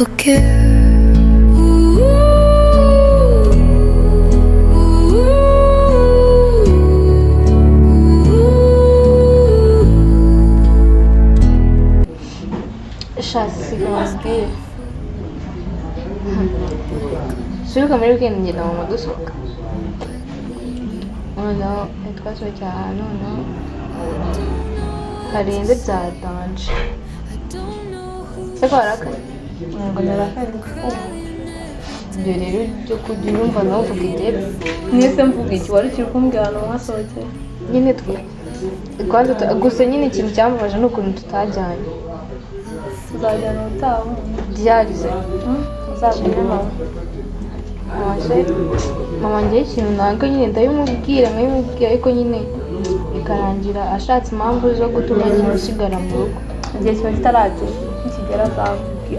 Forgive. Sha, siga mubwire. Subiruka muri weekend ngenda mama dusohoka, noneho twasohokeye ahantu, noneho harenze bya danger. Se ko warakaye? Ntabwo narakaye. Ibyo rero byo kujya urumva nawe uvuga idebe. Mwese mvuga iki? Wari ukiri kumbwira ahantu mwasohokeye. Nyine twe kwanza gusa nyine ikintu cyambabaje ni ukuntu tutajyanye. Tuzajyana ubutaha. Byarize. Uzabwire mama. Mama se, mama ngewe ikintu nanga nyine ndabimubwira nkabimubwira, ariko nyine bikarangira ashatse impamvu zo gutuma nyine usigara mu rugo. Igihe kiba kitaragera, nikigera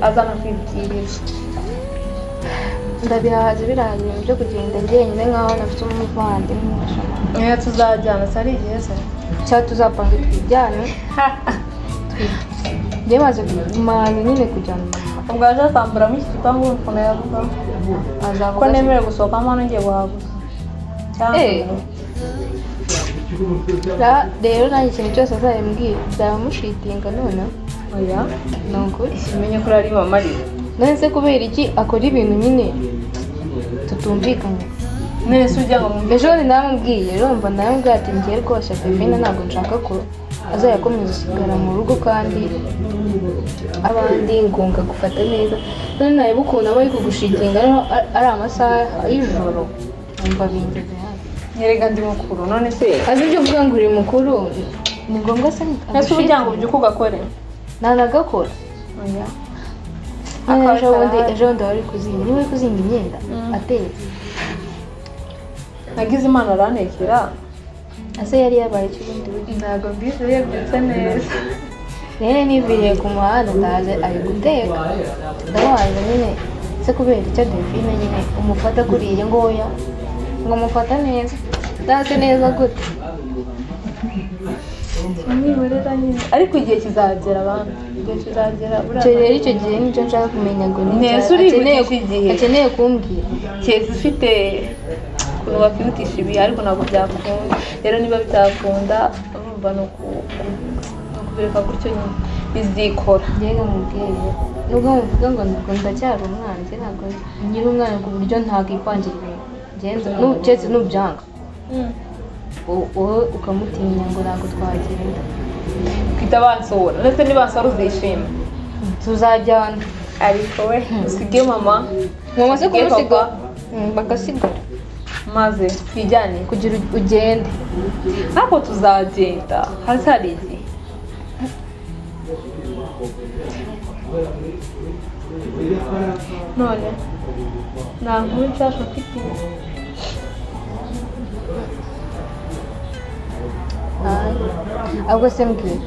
azanakwibwirira. Ndabihaza, birahaza ibintu byo kugenda njyenyine nkaho nafite umuvandimwe. Niyo tuzajyana se ari igihe se? Cyangwa tuzapange twijyane. Njyewe maze maze nyine kujyana mama. Ubwo yaje asamburamo iki gipangu, ukuntu yavuga ko azavuga se- nemerewe gusohokamo hano ngiye guhaha gusa cyangwa Eh. Rero nanjye ikintu cyose azabimbwira byamushitinga noneho. Oya. Ni ukuri. Umenye ko ari mama arira. None se kubera iki akora ibintu nyine tutumvikanye? None se ujya ngo mwumve? Ejo bundi naramubwiye, urumva, naramubwiye ati ngiye rwose Delphine, ntabwo nshaka ko azajya akomeza usigara mu rugo kandi abandi ngonga gufata neza. None nareba ukuntu aba ari kugushitinga, noneho ari amasaha y'ijoro, numva bingeze hano. Nyereka ndi mukuru, none se? Azi ibyo uvuga ngo uri mukuru, ni ngombwa se? Ese uba ugira ngo ubyuke ugakore? Ntanagakora. Oya. None Akawe ejo bundi karahari. ejo bundi wari uri kuzinga, niba uri kuzinga imyenda atetse. Nagize Imana arantekera. Ese yari yabaye iki ubundi buryo? Ntabwo mbizi, yabyutse neza. Rero niviriye ku muhanda, ndaje ari guteka, ndamubaza nyine se kubera icyo Delphine nyine umufata kuriya, ngo oya, ngo mufata neza. Ndase neza gute? Nibura nyine, ariko igihe kizagera, abantu, igihe kizagera buriya. Icyo rero, icyo gihe nicyo nshaka kumenya ngo ni Neza urihutisha igihe. Akeneye kumbwira. Keretse ufite ukuntu wakwihutisha ibihe, ariko ntabwo byakunda. Rero niba bitakunda, urumva ni ukubireka gutyo nyine, bizikora. Njyewe mubwire, nubwo muvuga ngo ntabwo ndacyari umwana, njye ntabwo nkiri umwana ku buryo ntakwipangira ibintu. Ngenza keretse nubyanga, wowe ukamutinya ngo ntabwo twagenda. Kwita bansohora, ndetse nibansohora uzishima? Tuzajyana. Ariko we usige mama. Mama se Usige kumusiga? papa. Bagasigara. Maze twijyane. Kugira ugende. Ntabwo tuzagenda, haracyari igihe. None nta nkuru nshasha mfite. Ahubwo se mbwira,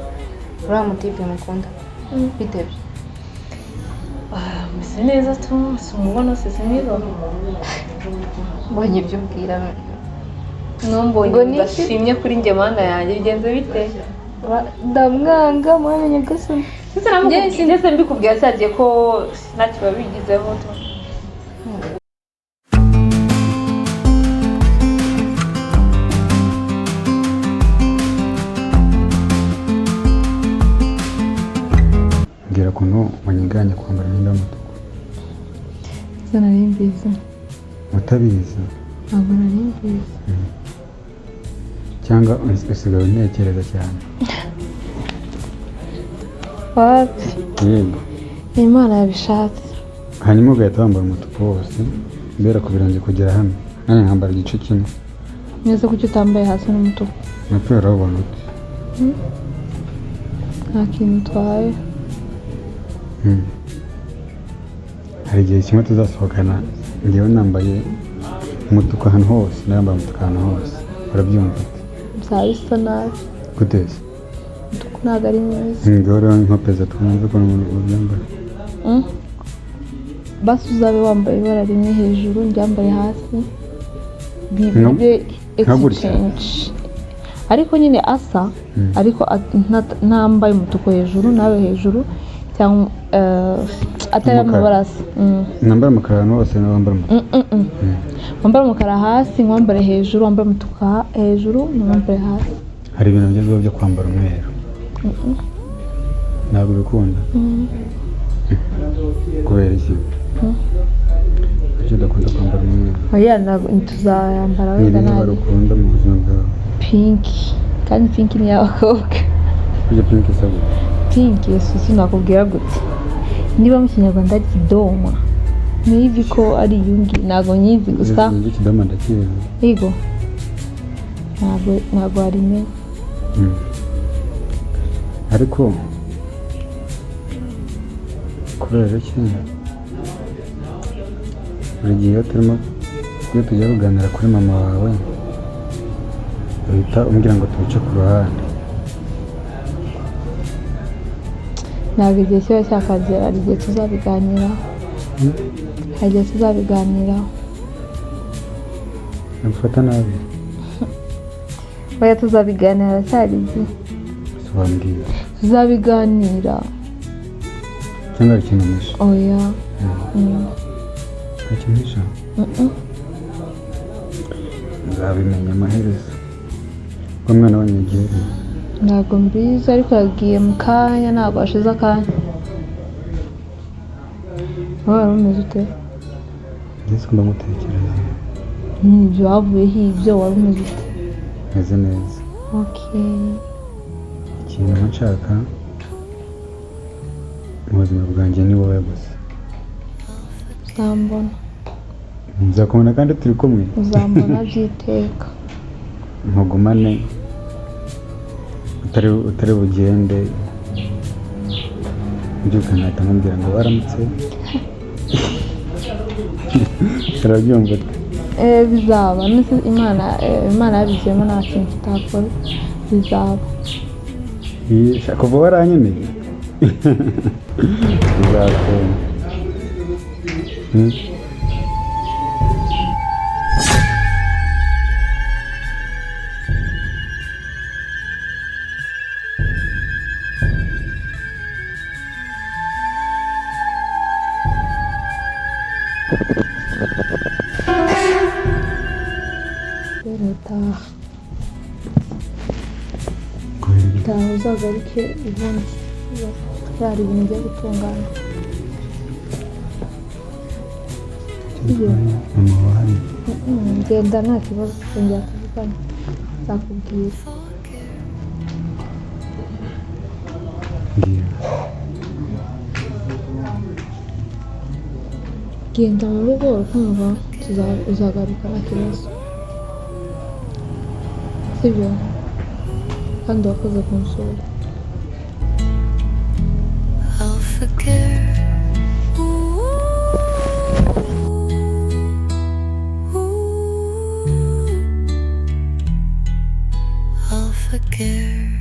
uriya mutipe mukunda bitebye? Ah, meze neza tu, simubona se, simwiza? Mbonye ibyo ubwira. Numbonye Ngo ni iki? udashimye kuri njye, Mana yanjye, bigenze bite? Ndamwanga, mwana nyagasani. Ndetse namukubwiye, ndetse mbikubwiye cyagiye ko ntacyo babigizeho tu. Mbwira ukuntu wanyiganye kwambara imyenda y'umutuku. Ese nari mbizi? Utabizi? Ntabwo nari mbizi. Cyangwa usigaye untekereza cyane? Wapi. Yego. Ni Imana yabishatse. Hanyuma ugahita wambara umutuku wose mbera ku birenge kugera hano, nanjye nkambara igice kimwe. Neza, kuki utambaye hasi n'umutuku? Umupira urawubona ute? Nta kintu utwaye. Hari igihe kimwe tuzasohokana ngewe nambaye umutuku ahantu hose, nawe yambaye umutuku ahantu hose, urabyumva ute? Byaba bisa nabi. Gute se? Umutuku ntabwo ari mwiza. Ngaho rero nkopeza twumve ukuntu ubyambara. Basi uzabe wambaye ibara rimwe hejuru, ndyambaye hasi. Bibe Nka gutya? exchange, ariko nyine asa. Ariko ntambaye umutuku hejuru nawe hejuru, cyangwa Atari Umukara. amabara asa. Nambara umukara ahantu hose nawe wambara umutuku. Wambare umukara hasi, nkwambare hejuru, wambare umutuku hejuru, nkwambare hasi. Hari ibintu bigezweho byo kwambara umweru, ntabwo ubikunda? Kubera iki? Kuki udakunda kwambara umweru? Oya, ntabwo tuzayambara. Ni Wenda irihe bara ntari ukunda mu buzima bwawe? Pink, kandi pink ni iy'abakobwa. Burya pink isa gute? Pink yesu, nakubwira gute? Niba mu Kinyarwanda ari kidoma, niba ko ari iyungi, ntabwo nyizi gusa. Izi kidoma ndakizi. Yego, ntabwo warimenya. Ariko kubera iki buri gihe iyo turimo, iyo tugiye kuganira kuri mama wawe, uhita umbwira ngo tubice ku ruhande? Ntabwo igihe kiba cyakagera. Hari igihe tuzabiganiraho, hari igihe tuzabiganiraho. Nagufata nabi. Oya, tuzabiganira, haracyari igihe. Gusa wambwira. Tuzabiganira. Cyangwa hari ikintu umpisha? Oya. Hari ikintu umpisha? Nzabimenya amaherezo ko mwana wanyu yagiye. Ntabwo mbizi, ariko yagiye mu kanya, ntabwo hashize akanya. Wowe wari umeze ute? Ndetse mba ngutekereza. N'ibyo havuyeho ibyo, wari umeze ute? Meze neza. Okay. Ikintu mba nshaka mu buzima bwanjye ni wowe gusa. Uzambona. Nzakubona kandi turi kumwe. Uzambona by'iteka. Ntugumane, utari bugende, mbyuka nkahita nkubwira ngo waramutse, urabyumva ute? Bizaba. Nese Imana, Imana yabigiyemo, nta kintu kitakora, bizaba. Kuva waranyemeye bizakunda. Rero taha. Kubera iki? Taha uzagaruke ubundi hari ibintu ugiye gutunganya. Iyo. Mama wahari. Genda, nta kibazo, twongera tuvugane, nzakubwira. Mbwira. Genda mu rugo, ukumva uzagaruka, nta kibazo, sibyo? Kandi wakoze kunsura. I'll forgive. Ooh, ooh, I'll forgive.